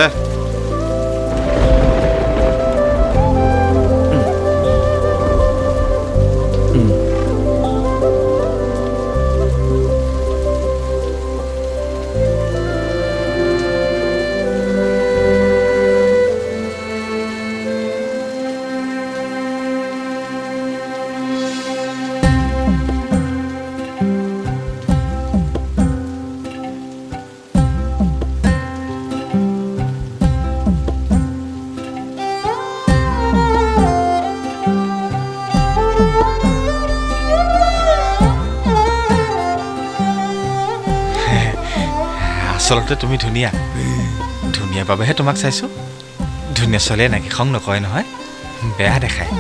দে। আচলতে তুমি ধুনীয়া, ধুনীয়া বাবেহে তোমাক চাইছোঁ। ধুনীয়া ছোৱালীয়ে এনেকৈ খং নকৰে নহয়, বেয়া দেখায়।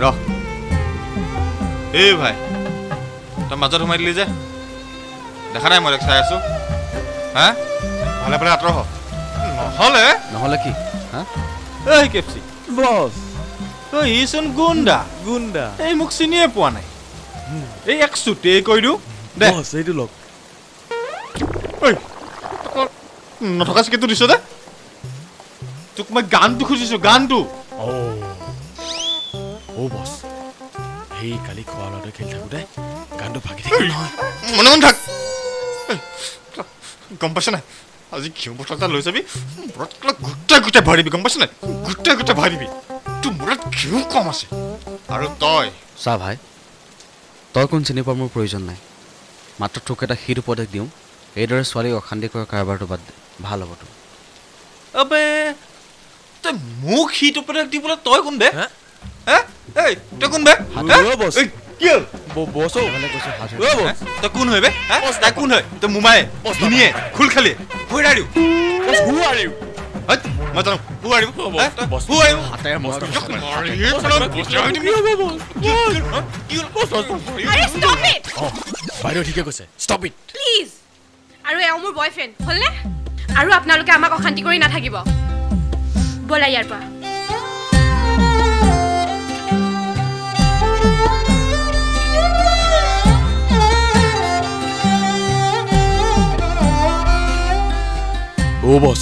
ৰ, এই ভাই, তই মাজত সোমাই দিলি যে, দেখা নাই মই চাই আছো। হা, ভালে ভালে আঁতৰ হ, নহ'লে। নহ'লে কি? হা, এই কেপচি বছ, তই ইচোন গুণ্ডা। গুণ্ডা? এই মোক চিনিয়ে পোৱা নাই। এই এক চুটেই কৈ দিওঁ দে। বছ, এইটো লওক। ঐ, নথকা চিকেটটো দিছ দে। তোক মই গানটো খুজিছো, গানটো। অ' বছ, সেই কালি খোৱা লোৱাটো খেলি থাকোঁতে গানটো ভাগি থাকিল নহয়। মনে মনে থাক। গম পাইছ নাই, আজি ঘিউ বটল এটা লৈ যাবি, মূৰত গোটেই গোটেই ভৰাই দিবি, গম পাইছ নাই? গোটেই গোটেই ভৰাই দিবি। তোৰ মূৰত ঘিউ কম আছে। আৰু তই চা ভাই, তই কোন চিনি পোৱাৰ মোৰ প্ৰয়োজন নাই। মাত্ৰ তোক এটা শীত উপদেশ দিওঁ, এইদৰে ছোৱালীক অশান্তি কৰা কাৰবাৰটো বাদ দে, ভাল হ'ব তোৰ। অবে, তই মোক শীত উপদেশ দিবলৈ তই কোন বে? এই তই কোন বে? তই কোন হয় বে? তাই কোন হয়? তই মোমায়ে ভিনিয়ে খোল খালি ভৰি দিওঁ। মই জানো, who are you? Who are you? বাইদেউ ঠিকে কৈছে, ষ্টপ it please. আৰু এওঁ মোৰ বয়ফ্ৰেণ্ড হ'লনে? আৰু আপোনালোকে আমাক অশান্তি কৰি নাথাকিব। ব'লা ইয়াৰ পৰা। অ' বছ,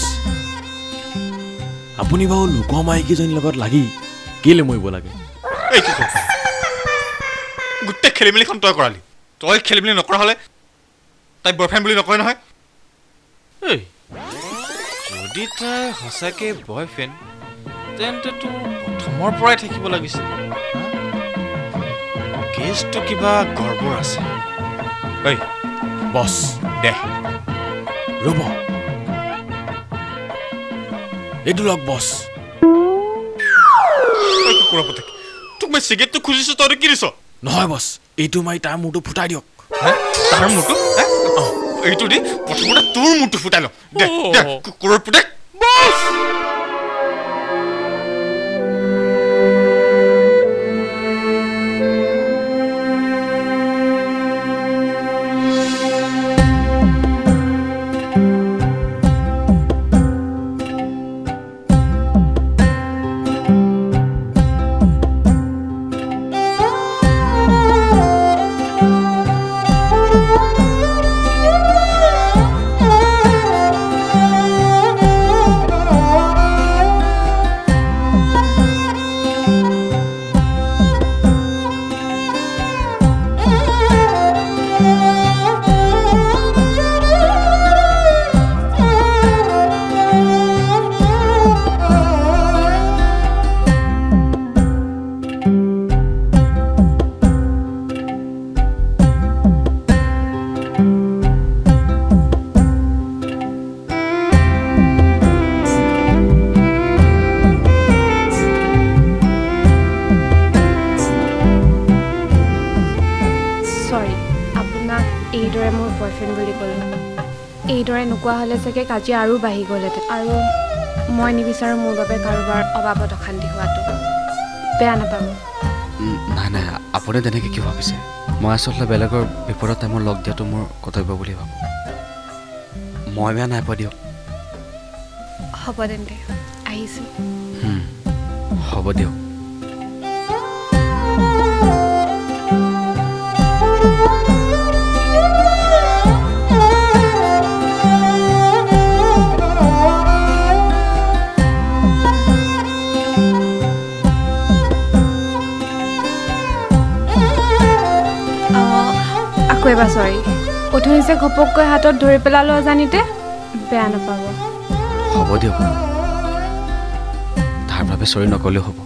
আপুনি বাৰু লোকৰ মাইকীজনীৰ লগত লাগি কেলে মৰিব লাগে? গোটেই খেলি মেলিখন তই কৰালি। তই খেলি মেলি নকৰা হ'লে তাই বয়ফ্ৰেণ্ড বুলি নকয় নহয়। এই যদি তাই সঁচাকৈ বয়ফ্ৰেণ্ড, তেন্তে তোৰ প্ৰথমৰ পৰাই থাকিব লাগিছিল। কেছটো কিবা গৰ্বৰ আছে। ঐ বছ, দে ৰ'ব, এইটো লওক বছ। তোক মই চিগাৰেটটো খুজিছো, তই কি দিছ? নহয় বছ, এইটো মাৰি তাৰ মূৰটো ফুটাই দিয়ক। তাৰ মূৰটো? এইটো দি প্ৰথমতে তোৰ মূৰটো ফুটাই লওঁ। দে দে, কুকুৰৰ পুতেক। বছ! এইদৰে মোৰ বয়ফ্ৰেণ্ড বুলি ক'লোঁ। এইদৰে নোকোৱা হ'লে চাগে কাজিয়া আৰু বাঢ়ি গ'লহেঁতেন। আৰু মই নিবিচাৰোঁ মোৰ বাবে কাৰোবাৰ অবাবত অশান্তি হোৱাটো। বেয়া নাপাব। নাই নাই, আপুনি তেনেকৈ কি ভাবিছে? মই আচলতে বেলেগৰ বিপদত টাইমত লগ দিয়াটো মোৰ কৰ্তব্য বুলি ভাবোঁ। মই বেয়া নাই পোৱা দিয়ক। হ'ব তেন্তে, আহিছোঁ। হ'ব দিয়ক। আকৌ এবাৰ চৰি, অথনি যে ঘপককৈ হাতত ধৰি পেলালোঁ অজানিতে, বেয়া নাপাব। হ'ব দিয়ক, তাৰ বাবে চৰি নক'লেও হ'ব।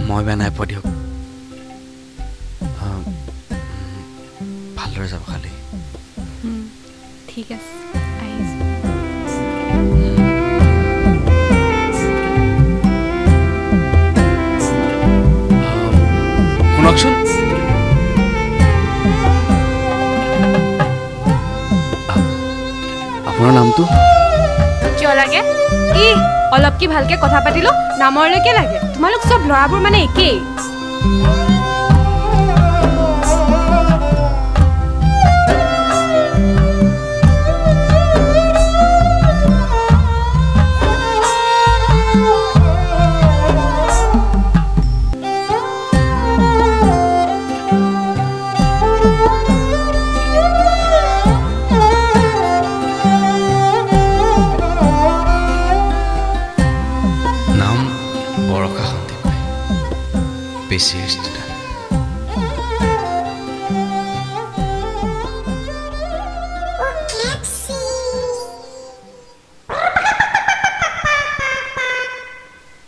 মই বেয়া নাই পোৱা দিয়ক। ভালদৰে যাব খালি। ঠিক আছে, আহিছোঁ। শুনকচোন, আপোনাৰ নামটো কিয় লাগে? ই অলপ কি ভালকে কথা পাতিলো, নামৰলৈকে লাগে। তোমালোক চব ল'ৰাবোৰ মানে একেই।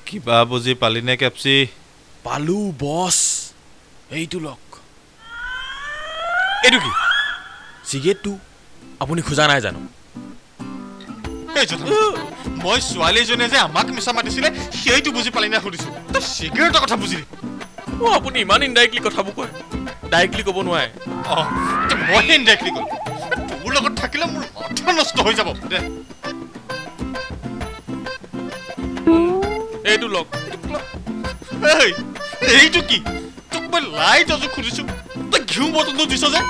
কিবা বুজি পালিনে কেপচি? পালো বছ, এইটো লওক। এইটো কি? চিগাৰেটটো আপুনি খোজা নাই জানো? মই ছোৱালীজনীয়ে যে আমাক মিছা মাতিছিলে সেইটো বুজি পালি নে সুধিছো, তই চিগাৰেটৰ কথা বুজিলি? অ' আপুনি ইমান ইনডাইৰেক্টলি কথাবোৰ কয়, ডাইৰেক্টলি ক'ব নোৱাৰে। অঁ, মই ইনডাইৰেক্টলি ক'লো। তোৰ লগত থাকিলে মোৰ মাথা নষ্ট হৈ যাব। দে এইটো লওক। এইটো কি? তোক মই লাইট এযোৰ খুজিছো, তই ঘিউ বটলটো দিছ যে?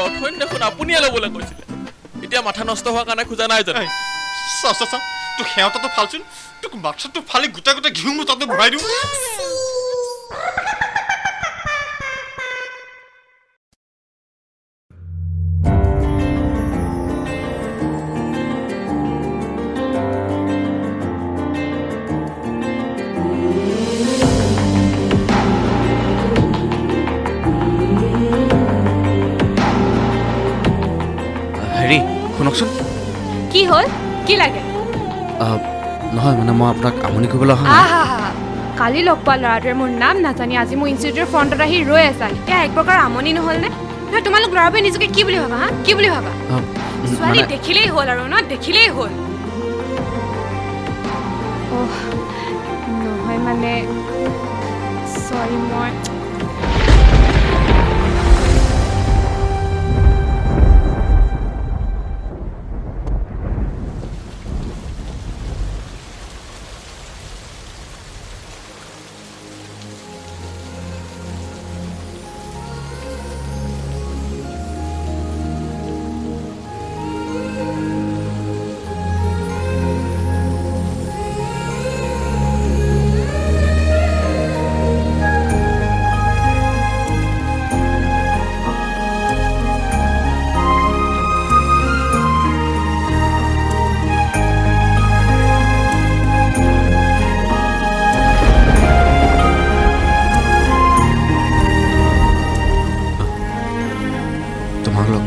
অথনি দেখোন আপুনিয়ে ল'বলৈ কৈছিলে, এতিয়া মাথা নষ্ট হোৱাৰ কাৰণে খোজা নাই জানো? চা চা চা, তোক সেওঁতাটো ফালচোন, তোক মাথাটো ফালি গোটেই গোটেই ঘিউ বটলটো ভৰাই দিওঁ। হেৰি শুনকচোন। কি হ'ল? কি লাগে? নহয় মানে মই আপোনাক আমনি কৰিবলৈ অহা নাই। কালি লগ পোৱা ল'ৰাটোৱে মোৰ নাম নাজানি আজি মোৰ ইনষ্টিটিউটৰ ফ্ৰণ্টত আহি ৰৈ আছা, এতিয়া এক প্ৰকাৰ আমনি নহ'লনে? নহয়, তোমালোক ল'ৰাবোৰে নিজকে কি বুলি ভাবা? হা, কি বুলি ভাবা? ছোৱালী দেখিলেই হ'ল আৰু ন, দেখিলেই হ'ল। অহ নহয় মানে চৰি, মই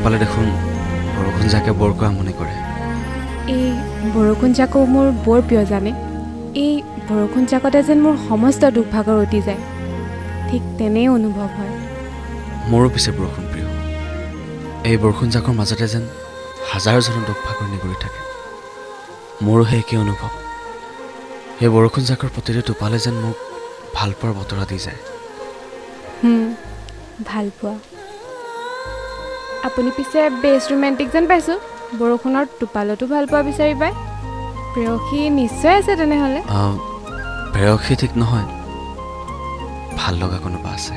পালে দেখোন বৰষুণ জাকে বৰকৈ আমনি কৰে। এই বৰষুণ জাকো মোৰ বৰ প্ৰিয় জানে। এই বৰষুণ জাকতে যেন মোৰ সমস্ত দুখ ভাগৰ উটি যায়, ঠিক তেনেই অনুভৱ হয়। মোৰো পিছে বৰষুণ প্ৰিয়। এই বৰষুণ জাকৰ মাজতে যেন হাজাৰজনৰ দুখ ভাগৰ নিগৰি থাকে। মোৰো সেই একেই অনুভৱ। সেই বৰষুণ জাকৰ প্ৰতিটো টোপালে যেন মোক ভালপোৱাৰ বতৰা দি যায়। ভালপোৱা। আপুনি পিছে বেষ্ট ৰোমেণ্টিক যেন পাইছোঁ, বৰষুণৰ টোপালতো ভালপোৱা বিচাৰি পায়। প্ৰেয়সী নিশ্চয় আছে তেনেহ'লে। প্ৰেয়সী ঠিক নহয়, ভাল লগা কোনোবা আছে,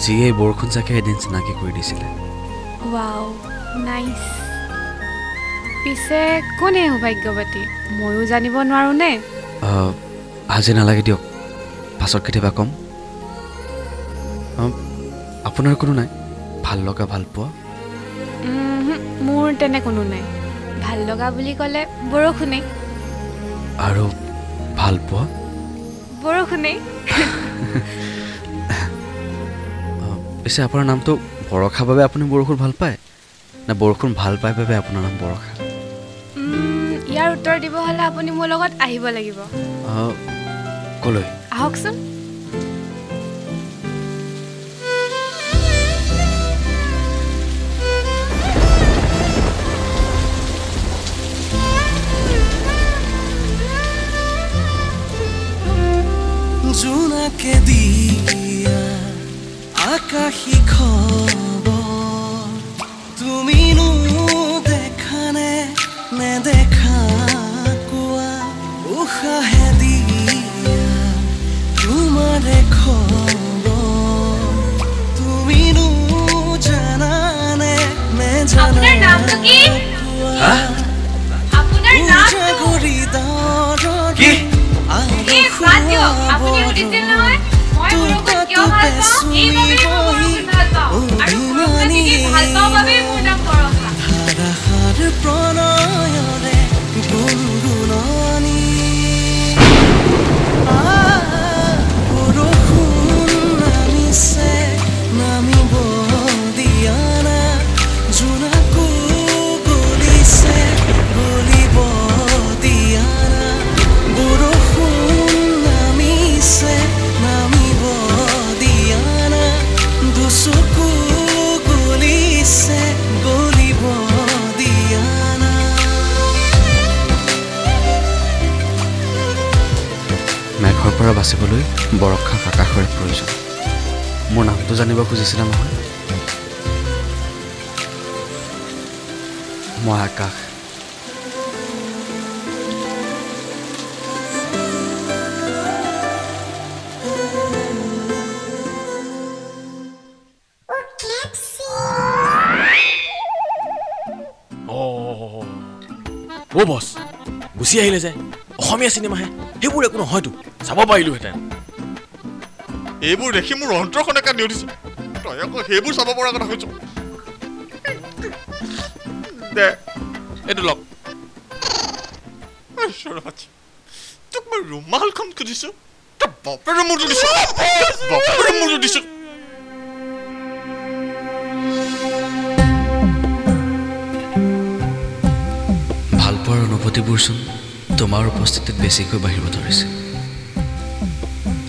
যিয়ে এই বৰষুণ জাকে এদিন চিনাকি কৰি দিছিলে। Wow, nice. পিছে কোন এই সৌভাগ্যৱতী, ময়ো জানিব নোৱাৰোঁনে? আজি নালাগে দিয়ক, পাছত কেতিয়াবা ক'ম। আপোনাৰ কোনো নাই ভাল লগা, ভাল পোৱা? মোৰ তেনে কোনো নাই। ভাল লগা বুলি ক'লে বৰষুণেই। আৰু ভাল পোৱা? বৰষুণেই। পিছে আপোনাৰ নামটো বৰষা বাবে আপুনি বৰষুণ ভাল পায় নে বৰষুণ ভাল পায় বাবে আপোনাৰ নাম বৰষা? ইয়াৰ উত্তৰ দিব হ'লে আপুনি মোৰ লগত আহিব লাগিব। ক'লৈ? আহকচোন। জোনাকে দিয়া আকাশী খবৰ তুমিনো দেখানে নেদেখা কোৱা, উশাহে দিয়া তোমাৰে খবৰ তুমিনো জানানে নেজানা কোৱা। উজাগৰি কি? ধাৰাসাৰ প্ৰণয়ৰে গুণগুণনি বৰষুণ নামিছে, নামিব দিয়া না, জোনাকো গলিছে, গলিব দিয়া না, বৰষুণ নামিছে, নামিব দিয়া না, দুচকু গলিছে, গলিব দিয়া না। মেঘৰ পৰা বাচিবলৈ বৰষাক আকাশৰে প্ৰয়োজন। মোৰ নামটো জানিব খুজিছিলা নহয়? মই আকাশ। অ' বছ, গুচি আহিলে যে অসমীয়া চিনেমাহে, সেইবোৰ একো নহয়তো, চাব পাৰিলোহেঁতেন। এইবোৰ দেখি মোৰ অন্তৰখনে কান্দি উঠিছে। তই আকৌ সেইবোৰ চাব পৰা কথা কৈছ। দে এইটো লওক। তোক মই ৰুমালখন খুজিছোঁ, তই বাপেৰে মূৰটো দিছ, বাপেৰে মূৰটো দিছ। ভালপোৱাৰ অনুভূতিবোৰচোন তোমাৰ উপস্থিতিত বেছিকৈ বাঢ়িব ধৰিছে।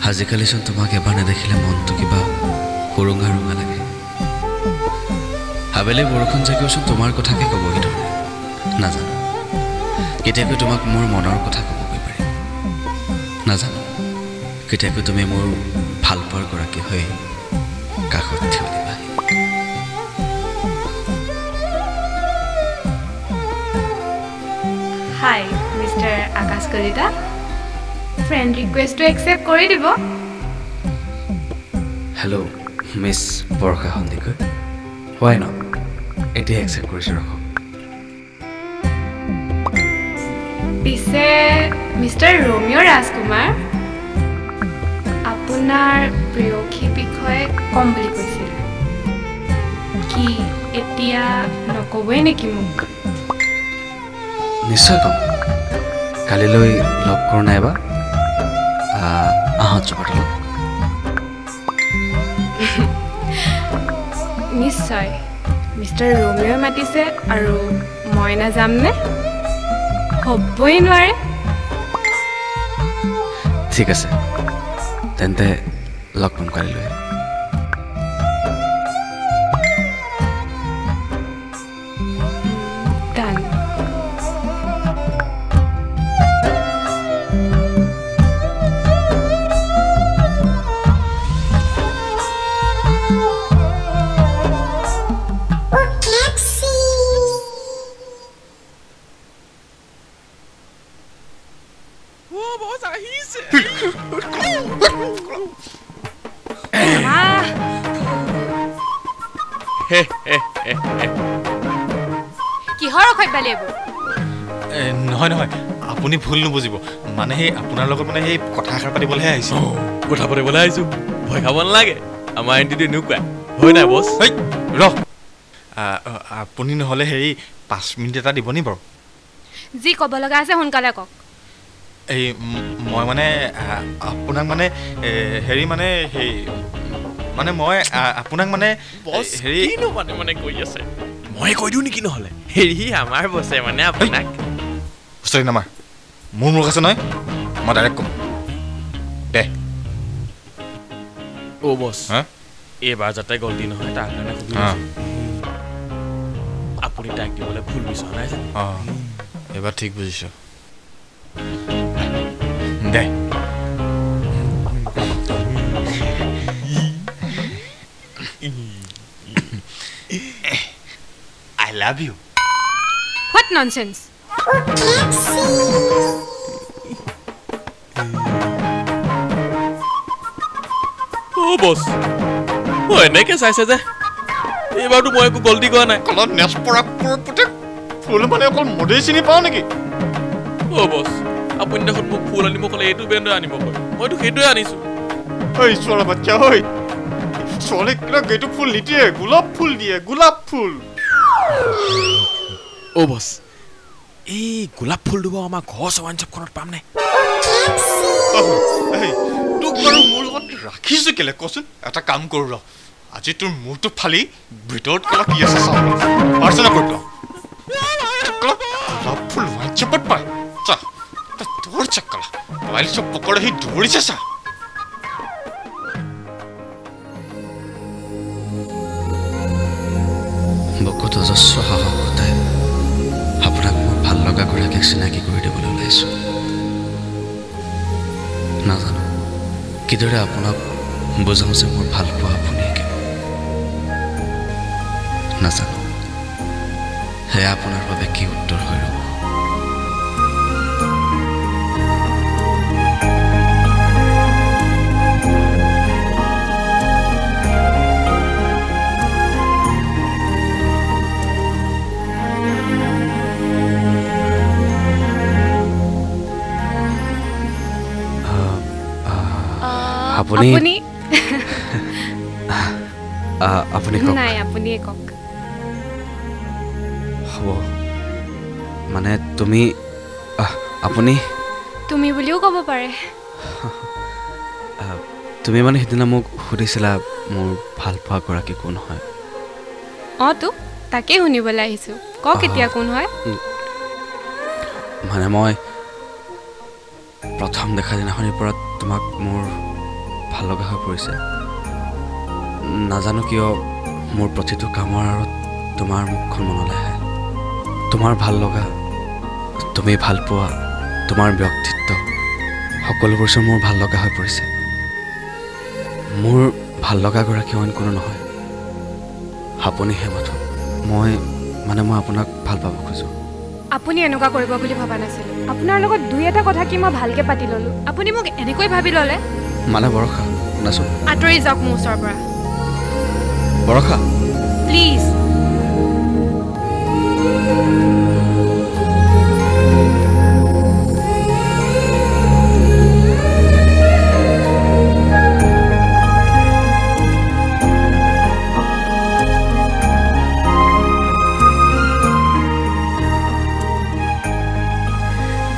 আজিকালিচোন তোমাক এবাৰ নেদেখিলে মনটো কিবা সুৰুঙা ৰুঙা লাগে। আবেলি বৰষুণ জাকেওচোন তোমাৰ কথাকে ক'বহি ধৰে। নাজানো কেতিয়াকৈ তোমাক মোৰ মনৰ কথা ক'বগৈ পাৰিম, নাজানো কেতিয়াকৈ তুমি মোৰ ভালপোৱাৰ গৰাকী হৈ কাষত থিয় দিবাহি। Hi mister Akash Kalita, friend ৰিকুৱেষ্টটো একচেপ্ট কৰি দিব। Hello miss Barsha Sandikoi, why not, এতিয়া একচেপ্ট কৰিছোঁ ৰখক। পিছে মিষ্টাৰ ৰোমিঅ' ৰাজকুমাৰ, আপোনাৰ প্ৰেয়সীৰ বিষয়ে ক'ম বুলি কৈছিল, কি এতিয়া নক'বই নেকি মোক? নিশ্চয় ক'ম। কালিলৈ লগ কৰোঁ নাইবা আহঁত জোপাতলত। নিশ্চয়। মিষ্টাৰ ৰোমিঅ'ই মাতিছে আৰু মই নাযামনে? হ'বই নোৱাৰে। ঠিক আছে তেন্তে, লগ পাম কালিলৈ। ডান। কিহৰ অসভ্যালি এইবোৰ? নহয় নহয়, আপুনি ভুল নুবুজিব, মানে সেই আপোনাৰ লগত মানে সেই কথা এষাৰ পাতিবলৈহে আহিছোঁ। কথা পাতিবলৈ আহিছোঁ, ভয় খাব নালাগে, আমাৰ এণ্টিটো এনেকুৱা হয় নাই বছ? ৰ, আপুনি নহ'লে হেৰি 5 মিনিট এটা দিব নি বাৰু? যি ক'ব লগা আছে সোনকালে কওক। এই মই মানে আপোনাক মানে হেৰি মানে সেই মানে মই আপোনাক মানে হেৰি কিনো মানে মানে কৈ আছে, মই কৈ দিওঁ নেকি নহ'লে? হেৰি আমাৰ বছে মানে আপোনাক হুঁচৰি নামাৰ, মোৰ মুখ আছে নহয়, মই ডাইৰেক্ট ক'ম দে। অ' বছ, এইবাৰ যাতে গলতি নহয় তাৰ কাৰণে সুধি, আপুনি তাইক দিবলৈ ফুল বিচৰা নাই জানো? অঁ, এইবাৰ ঠিক বুজিছ দে। I love you. What nonsense! অ' বছ, অ' এনেকৈ চাইছে যে, এইবাৰতো মই একো গলতি কৰা নাই। কলত নেচ পৰা পুতেক, ফুল মানে অকল মদেই চিনি পাওঁ নেকি? অ' বছ, আপুনি দেখোন মোক ফুল আনিব ক'লে এইটো ব্ৰেণ্ডৰ আনিব কয়, মইতো সেইটোৱে আনিছোঁ। ঐ ছোৱালী বাচ্চা ঐ, ছোৱালীক এইটো ফুল নিদিয়ে, গোলাপ ফুল দিয়ে, গোলাপ ফুল। অ' বছ, এই গোলাপ ফুলটো বাৰু আমাৰ ঘৰ ৱাইন শ্বপখনত পামনে? তোক বাৰু মোৰ লগত ৰাখিছোঁ কেলে কচোন? এটা কাম কৰোঁ ৰ, আজি তোৰ মূৰটো ফালি ভিতৰত ক'লা কি আছে চাওঁ, আৰ্চনা কৰি পেলাওঁ। গোলাপ ফুল ৱাইন শ্বপত পায়? চা তোৰ চাক্কলা ৱাইন শ্বপ পকৰে সি দৌৰিছে চা। বুকুত অজস্ৰ সাহস গোটাই আপোনাক মোৰ ভাল লগা গৰাকীক চিনাকি কৰি দিবলৈ ওলাইছোঁ। নাজানো কিদৰে আপোনাক বুজাওঁ যে মোৰ ভাল পোৱা আপুনিয়ে কেৱল। নাজানো সেয়া আপোনাৰ বাবে কি উত্তৰ হৈ ৰ'ব। আপুনি আপুনি কওক। নাই, আপুনিয়ে কওক। হ'ব, মানে তুমি আপুনি তুমি বুলিও ক'ব পাৰে। তুমি মানে সিদিনা মোক সুধিছিলা মোৰ ভাল পোৱা গৰাকী কোন হয়? অঁ তো তাকেই শুনিবলৈ আহিছোঁ, কওক এতিয়া কোন হয়? মানে মই প্ৰথম দেখা দিনাখনিৰ পৰা তোমাক মোৰ ভাল লগা হৈ পৰিছে। নাজানো কিয় মোৰ প্ৰতিটো কামৰ আঁৰত তোমাৰ মুখখন মনলৈ আহে। তোমাৰ ভাল লগা, তুমি ভাল পোৱা, তোমাৰ ব্যক্তিত্ব, সকলোবোৰ চোন মোৰ ভাল লগা হৈ পৰিছে। মোৰ ভাল লগাগৰাকী অইন কোনো নহয়, আপুনিহে মাথো। মই মানে মই আপোনাক ভাল পাব খোজোঁ। আপুনি এনেকুৱা কৰিব বুলি ভবা নাছিলোঁ। আপোনাৰ লগত দুই এটা কথা কি মই ভালকৈ পাতি ল'লোঁ, আপুনি মোক এনেকৈ ভাবি ল'লে। মানে বৰষা, শুনাচোন। আঁতৰি যাওক মোৰ ওচৰৰ পৰা। বৰষা প্লিজ।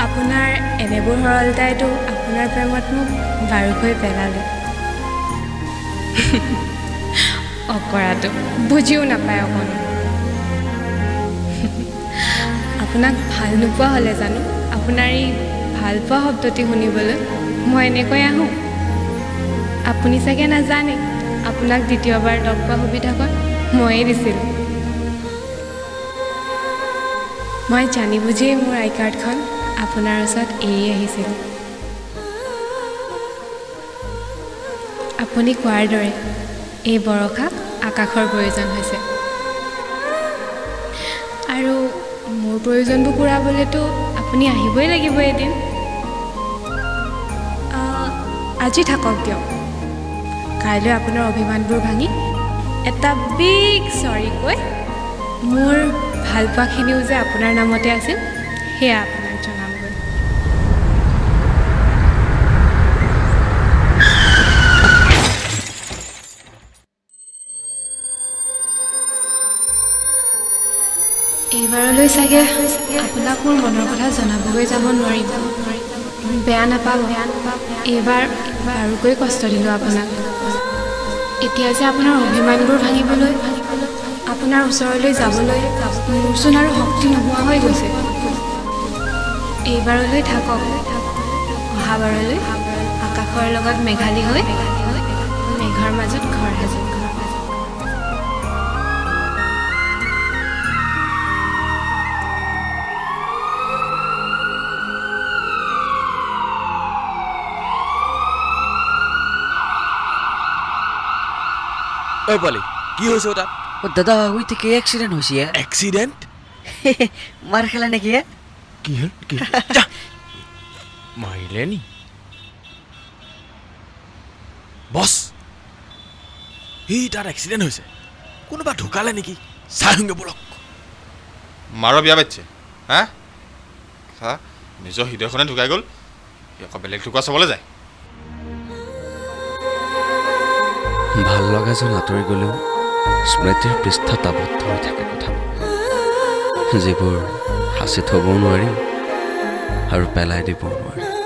আপোনাৰ এনেবোৰ সৰলতাইতো আপোনাৰ প্ৰেমত মোক বাৰুকৈ পেলালে। অকৰাটো বুজিও নাপায় অকণো। আপোনাক ভাল নোপোৱা হ'লে জানো আপোনাৰ এই ভাল পোৱা শব্দটি শুনিবলৈ মই এনেকৈ আহোঁ? আপুনি চাগে নাজানে আপোনাক দ্বিতীয়বাৰ লগ পোৱা সুবিধাকণ ময়েই দিছিলোঁ। মই জানি বুজিয়েই মোৰ আই কাৰ্ডখন আপোনাৰ ওচৰত এৰি আহিছিলোঁ। আপুনি কোৱাৰ দৰে এই বৰষাক আকাশৰ প্ৰয়োজন হৈছে আৰু মোৰ প্ৰয়োজনবোৰ পূৰাবলৈতো আপুনি আহিবই লাগিব এদিন। আজি থাকক দিয়ক, কাইলৈ আপোনাৰ অভিমানবোৰ ভাঙি এটা বিগ চৰি কৈ মোৰ ভালপোৱাখিনিও যে আপোনাৰ নামতে আছিল সেয়া আপোনাক জনামগৈ। এইবাৰলৈ চাগে আপোনাক মোৰ মনৰ কথা জনাবগৈ যাব নোৱাৰিম, বেয়া নাপাব। এইবাৰ বাৰুকৈ কষ্ট দিলোঁ আপোনাক। এতিয়া যে আপোনাৰ অভিমানবোৰ ভাঙিবলৈ, আপোনাৰ ওচৰলৈ যাবলৈ মোৰচোন আৰু শক্তি নোহোৱা হৈ গৈছে। এইবাৰলৈ থাকক, অহাবাৰলৈ আকাশৰ লগত মেঘালী হৈ মেঘৰ মাজত ঘৰ সাজিম। ঐ পোৱালি, কি হৈছে তাত? ও দাদা, ওই থেকে অ্যাক্সিডেন্ট হয়েছে। এক্সিডেন্ট? মার খেলা নাকি? কি হল? কি যা মাৰিলে নি? বছ, সি তাত এক্সিডেণ্ট হৈছে, কোনোবা ঢুকালে নেকি? চাই আহোঁগে ব'লক। মাৰৰ বিয়া পাতিছে হা, হা নিজৰ হৃদয়খনে ঢুকাই গ'ল, সি আকৌ বেলেগ ঢুকুৱা চাবলৈ যায়। ভাল লগাজন আঁতৰি গ'লেও স্মৃতিৰ পৃষ্ঠাত আবদ্ধ হৈ থাকে কথাবোৰ, যিবোৰ সাঁচি থ'বও নোৱাৰি আৰু পেলাই দিবও নোৱাৰি।